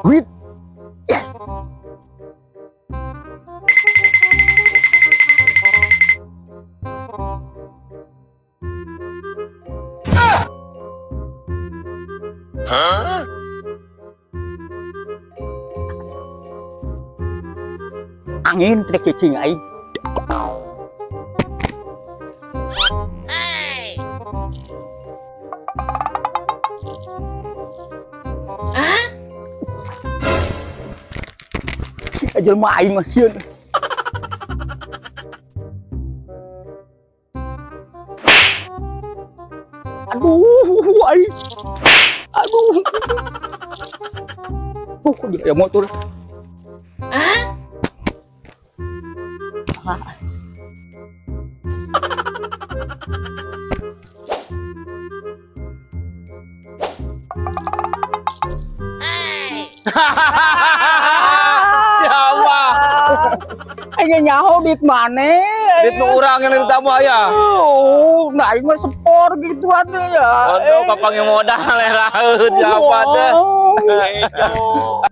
Duit. Yes. Angin trek cicing aing. Jelema aing mah sieun. Aduh, aing. Aduh. Oh, kok jadi ada motor? Ah. Siapa? Aing nyaho duit maneh. Duit nu urang yang dari tamu aya. Oh, nah aing mah sepor gitu atuh ya. Waduh, kapanggih modal eraeun siapa teh. Oh.